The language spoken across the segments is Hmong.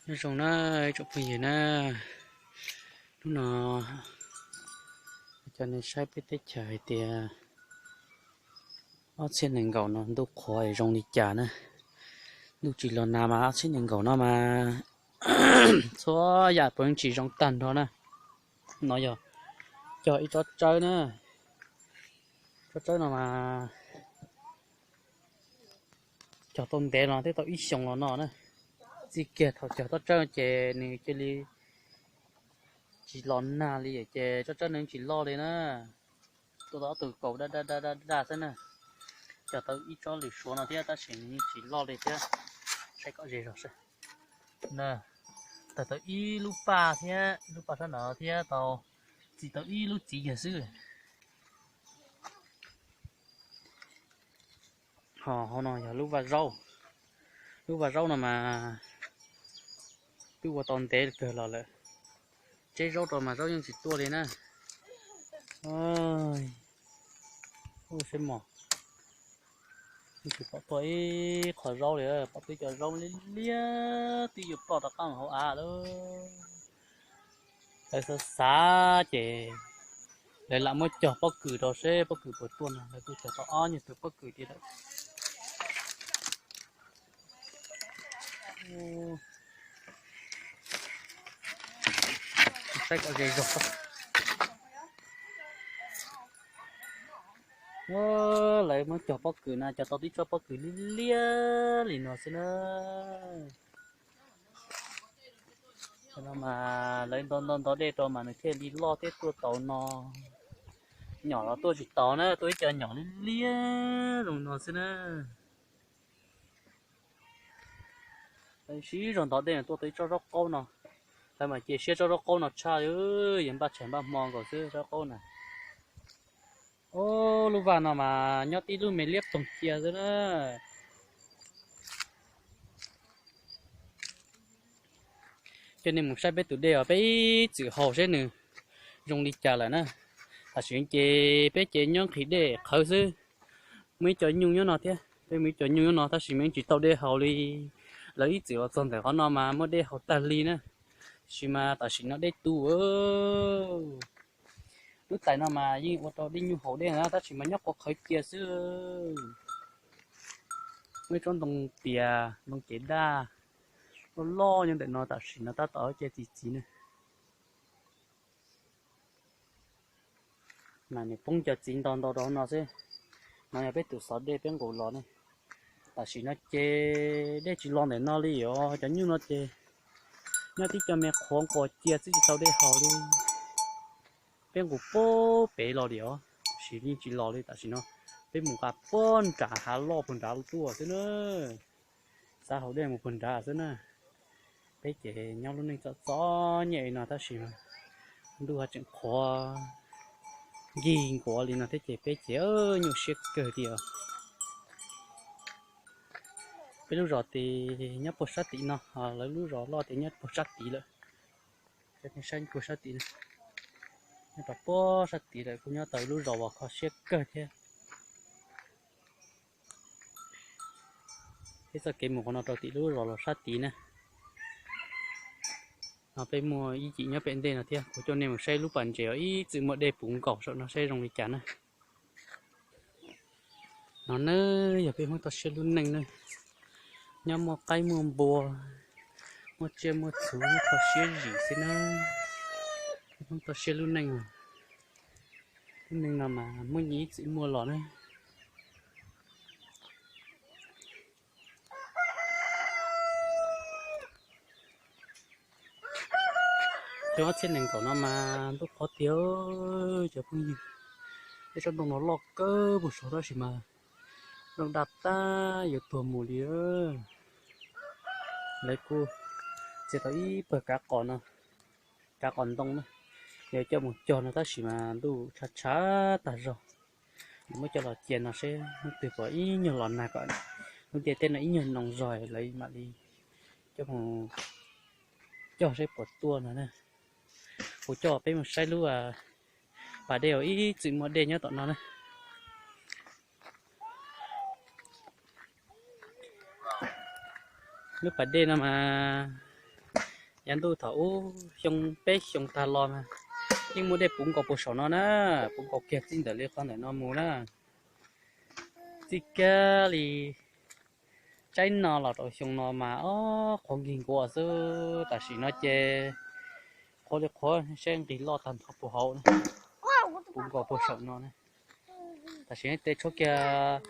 Nyob zoo na, ib tsoom phooj ywg na, hnub no coj nej saib peb teb chaws hais tias ob txhiab nees nkaum no ntuj qhuav zoo li cas na. Ntuj tsis los nag mas ob txhiab nees nkaum no mas txhua yam puav tsis zoo tag nrho na. No yog cog ib tsob tsawb na, tsob tsawb no mas cog tau ntev los twb tau ib xyoos los no na. Txij kiag thaum cog tsob tsawb ces nws cia li tsis los nag li ces tsob tsawb nws tsis loj li na. Tuaj tau ob tug kaus daj daj daj daj xwb na. Cog tau ib tsob lwm suav no thiab tab sis nws yeej tsis loj li thiab. Saib kom ze zog seb. Tawg tau ib lub paj thiab, ib lub paj sab no thiab tau, txi tau ib lub txiv yawg xwb. Ho hauv no yog lub vaj zaub. Lub vaj zaub no mas twb ua tau ntev kawg los lawm. Tseb zaub rau mas zaub yeej tsis tuaj li na. Ub, seb mog, yeej tsis pom tuaj ib qho zaub li, pom twb cov zaub liab liab twb yuav ploj rov qab hauv av lawm. Lawv xav xav ces lawv lam muab cog pob kws rau seb pob kws puas tuaj no, lawv kuj cog tau ob nyuag tug pob kws tiag lawm. Saib kom ze zog. Lawv muab cog pob kws na, cog tau tib tsob pob kws liab liab li no xwb na. No mas lawv nto nto ntov dej rau mas nws thiaj li loj thiab tuaj tau no. Nyom los tuaj tsis tau na, tuaj ib co nyom liab liab zoo no xwb na. Lawv sib zog ntov dej tuaj tau ib tsob zaub qaub no. Lawv mas cia siab tsob zaub qaub no tshaj, yog npaj tshais npaj hmo nkaus xwb zaub qaub na. Ub, lub vaj no mas nyob tib lub me liab ploog cia xwb na. Coj nej mus saib peb tus dej os, peb ib txwm haus seb nws zoo li cas lawm na. Tam sim ces peb ces nyob nqhis dej qhawv xwb. Muaj ib co nyuj nyob no thiab, peb muaj ib co nyuj nyob no tab sis mas yeej tsis tau dej haus li. Lawv ib txwm los txog ntawm qhov no mas muaj dej haus tag li na. Tab sis mas tam sim no dej tu. Lub tais no mas yeej ua rau dej nyuj haus dej na tab sis mas nyob qhov qhawv cia xwb. Muaj ib tsob ntoo tias ntoo cev daj loj loj nyob ntawm no, tam sim no tab tom cia txiv txiv na. Mas nws poob cov txiv nto nto rau no xwb. No yog peb tus xov dej peb nqus los ne. Tam sim no ces dej tsis los ntawm no li os, cov nyuj no ces nyob tib co me qhuav nquas cia xwb tsis tau dej haus li. Peb nqus puag pem los li os, tab sis yeej tsis los li. Tam sim no peb mus nqa puag nram hav loj puag nrad tuaj xwb na. Xav haus dej mus puag nrad xwb na. Peb ces nyob lub neej txom txom nyem li no tab sis ntuj ho tseem qhuav nkig nquav li no thiab ces peb ces nyuaj siab kawg li os. Peb lub zos ces nyob puag sab tim no, lawv lub zos loj ces nyob puag sab tid lawm. Cov neeg saib puag sab tid, nyob rau puag sab tid lawm, kuj nyob tau lub zos uas kho siab kawg thiab. Peb txoj kev mus qhov no rau tim lub zos los sab tid na. No peb muaj ib yim nyob pem ntej no thiab, kuv coj nej mus saib lub pas ntses uas ib txwm muaj dej puv nkaus saum no saib zoo li cas na. No na yog peb Hmoob toj siab lub neej na, nyob muaj qaib muaj npua, muaj tsiaj muaj txhu, muaj kho siab zim xwb na. Peb Hmoob toj siab lub neej, lub neej no mas muaj nyias ib txwm muaj los na. Cov ob txhiab nees nkaum no mas ntuj qhuav tiag, cov phooj ywg. Tej tsob ntoo no loj kawg puag saud tab sis mas nplooj daj tag yuav tuag mus li. Lawv kuj txiav tau ib pawg kav qos no, kav qos ntoo na, yuav coj mus cog no tab sis mas ntuj tshav tshav tag zog. Muab coj los cia no seb hnub twg puas ib nyuag los nag kom lub ntiaj teb no ib nyuag noo zog lawv mam li coj mus cog seb puas tuaj no na. Kuv coj peb mus saib lub pas dej uas ib txwm muaj dej nyob tom no na. Lub pas dej no mas Yav ntuj thaum ub xyoo peb xyoo tag los mas yeej muaj dej puv nkaus puag saum no na, puv nkaus kiag txij ntawm li qhov ntawm no mus na. Txij kiag li tsaib no los rau xyoo no mas ob qhuav nkig nkuav xwb, tam sim no ces qhuav li qhuav seb nqis loj tag nrho puag hauv na, puv nkaus puag saum no na. Tam sim no tes tshuav kiag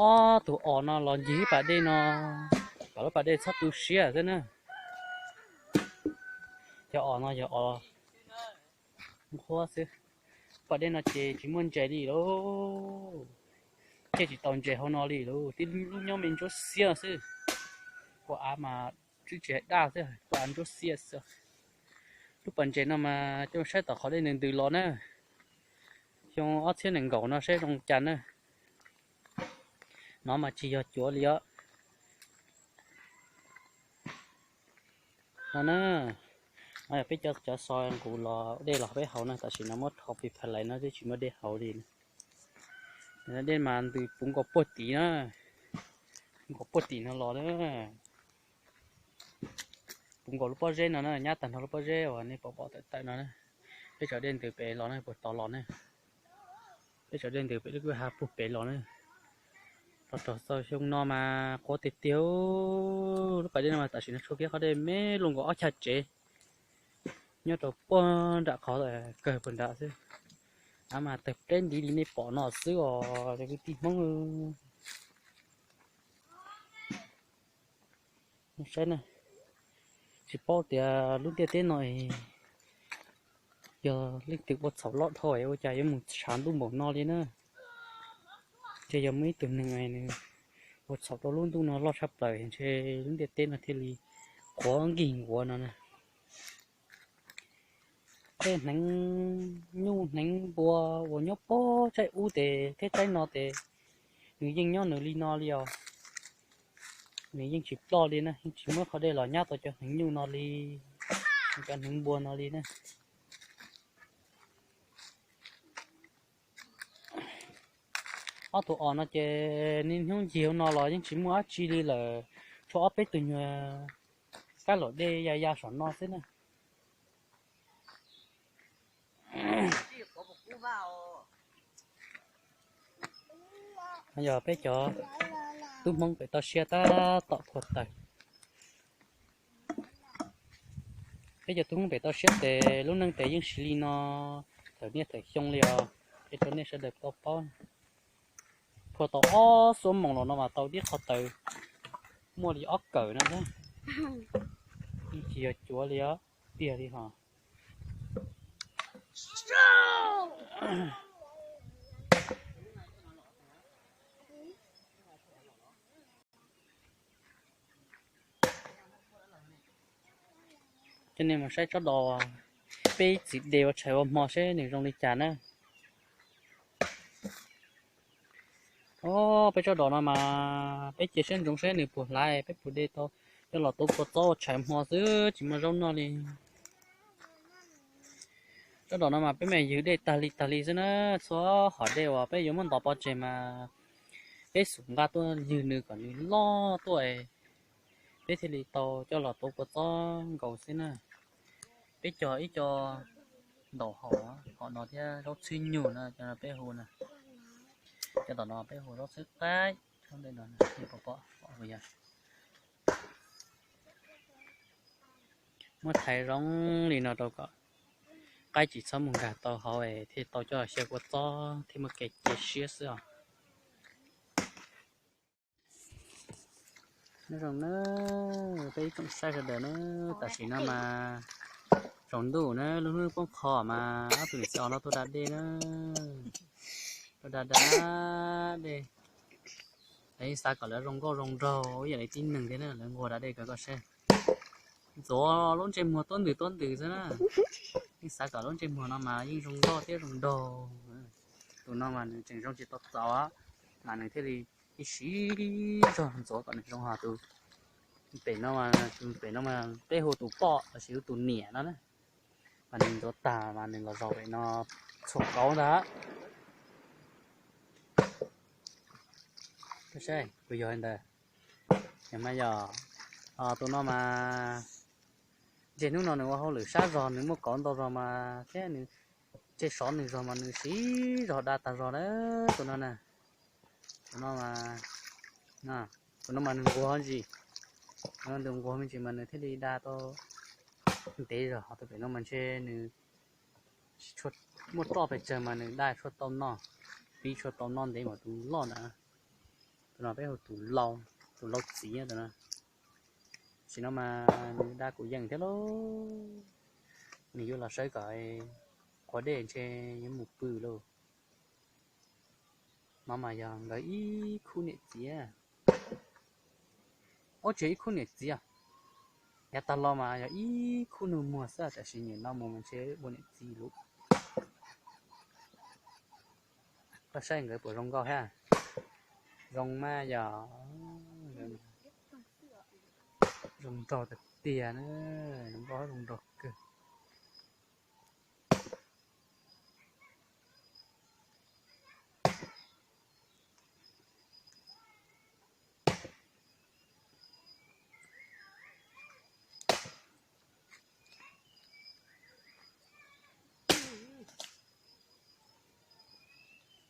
ob tug os no los ncig lub pas dej no, kom lub pas dej txhob tu siab xwb na. Cov os no yog os nqhuab xwb. Pas dej no ces tsis muaj ntses li lauj, thiaj tsis tau ntses hauv no li lauj, tib lub nyob me ntsuab xiab xwb. Kua av mas twb tsis hais daj xwb, kua av ntsuab xiab xwb. Lub pas ntses no mas coj saib tom qhov dej ntws ntws los na, xyoo ob txhiab nees nkaum no saib zoo cas na. No mas tsis yog cuav li os. No na, no yog peb cov cov xo nqus los dej los peb haus na, tam sim no muab rho pis pha lais no twb tsis muaj dej haus li. Dej mas ntws puv nkaus puag tim na, puv nkaus puag tim no los na. Puv nkaus lub pob zeb no na, nyab tag nrho lub pob zeb uas nej pom pom tawm tawm no na. Peb tsom dej ntws pem los na, puag tod los na. Peb tsom dej ntws pem lub kwj ha puag pem los na. Los rau xyoo no mas qhuav tiag tiag. Lub pas dej no mas tam sim no tshuav kiag qhov dej me luaj nkaus ob chav tsev, nyob rau puag nram qhov kawg puag nram xwb. Av mas tawg pleb ntiv li nej pom no xwb os cov kwv tij Hmoob. Saib na, tsis paub tias lub ntiaj teb no yog leej twg ua txhaum loj dhau ua cas yuav mus tshav ntuj npaum no li na. Ces yog muaj ib tug neeg nws ua txhaum rau lub ntuj no loj tshaj plaws ntshe lub ntiaj teb no thiaj li qhuav nkig nkuav no na. Tej hneev nyuj hneev npua uas nyob puag tsaib ub tes thiab tsaib no tes nws yeej nyob nws li no li os. Nws yeej tsis ploj li na, yeej tsis muab qhov dej los nyab tau cov hneev nyuj no li, cov hneev npua no li na. Ob tug os no ces niaj hnub ncig no los yeej tsis muaj dab tsi li lawm, tshuav ob peb tug nyuag kab laum dej ya ya saum no xwb na. Yog peb cov tub Hmoob pem toj siab tab tom phua taws. Peb cov tub Hmoob pem toj siab tes lub neej tes yeej siv li no thawm niaj thawm xyoo li os. Peb rau nej sawv daws tau paub, phua tau ob xuab moos los no mas tau tib qho taws muaj li ob kawm no thiab. Yeej tsis yog cuav li os, tiag li hos. Coj nej mus saib tsob dos peb txiv de ua tshais ua hmo seb nws zoo li cas na. Os, peb tsob dos no mas peb cia siab ntsoov seb nws puas hlais, peb puas de tau coj los tuav kua txob ua tshais hmo xwb tsis muaj zaub noj li. Tsob dos no mas peb me ywg dej tag li tag li xwb na, txhua hom dej uas peb yuav muab ntov pov tseg mas peb xub nqa tuaj ywg nws kom nws loj tuaj, peb thiaj li tau coj los tuav kua txob nkaus xwb na. Peb cog ib co ntaus hom, hom no thiab zaub txhwb nyug no cov no peb hu na. Cov tom no peb hu zaub txhwb qaib, zaub ntawm no pom pom yog muab thaiv zoo li no rau kom qaib tsis txhob mus nkag tau hauv thiaj tau coj xyaw kua txob thiaj muaj kev cia siab xwb os. Nyob zoo na peb ib tsoom saib sawv daws na, tam sim no mas tsaus ntuj na, lub hnub poob qho mas ob tug niam txiv os no tuaj da dej na, tuaj da da dej. Yeej xav kom lawv zoo nkauj zoo nraug ib yam li tib neeg thiab na, lawv nquag da dej kawg koj saib. Ntxuav lub ntsej muag tuab ntws tuab ntws xwb na. Yeej xav kom lub ntsej muag no mas yeej zoo nkauj thiab zoo nraug. Tus no mas nws tseem zoo tsis tau txaus, mas nws thiaj li ib siv zog ntxuav kom nws zoo. Ho tus pem no, tus pem no mas peb hu tus poj los sis hu tus niam no na. Mas nws ntxuav tag mas nws los zaum pem no txhuam kauv ntag. Saib puas yog li ntawd. Mas yog tus no mas Ces hnub no nws ua hauj lwm sab zog, nws muaj kauv ntau zog mas thiab nws tseg sov nws zog mas nws siv zog da tag zog na. Tus no na, tus no mas, tus no mas nws nquag ntsis, nws nquag me ntsis mas nws thiaj li da tau ntev zog. Ho tus pem no mas ntshe nws muaj roj pes tsawg mas nws da tshuaj tau noj, pib tshuaj tau noj ntev mas tus loj ntawd. Tus no peb hu tus lau, tus lau txiv tus no. Tam sim no mas nws da kuv yees thiab lauj. Nws yuav los saib kom qhuav dej ntshe yuav mus pw lauj. No mas yog nkawd ib khub niam txiv. Ub, tsis yog ib khub niam txiv, yav tag los mas yog ib khub nus muag xwb, tam sim nim no mus mas ntshe ua niam txiv lawm. Koj saib nkawd puas zoo nkauj thiab? Zoo mas yog, zoo nraug tiag tiag na, zoo nkauj zoo nraug kawg.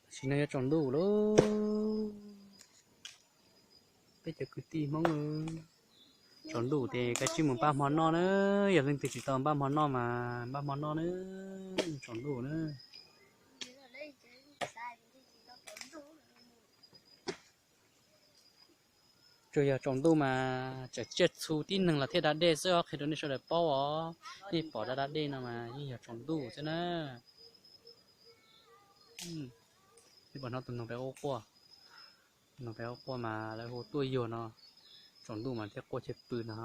Tam sim no yuav tsaus ntuj lauj. Peb cov kwv tij Hmoob, tsaus ntuj ces kav tsij mus npaj hmo noj na. Yog leej twg tsis tau npaj hmo noj mas npaj hmo noj na, tsaus ntuj na. Tsuas yog tsaus ntuj mas tseem tsiaj txhu tib neeg los thiaj da dej xwb os, qhia rau nej sawv daws paub os. Nej pom da da dej no mas yeej yog tsaus ntuj xwb na. Nej pom no tus noog pem ua quaj, tus noog pem ua quaj mas lawv hu tuaj yuag no, tsaus ntuj mas thiaj quaj thiaj pw no.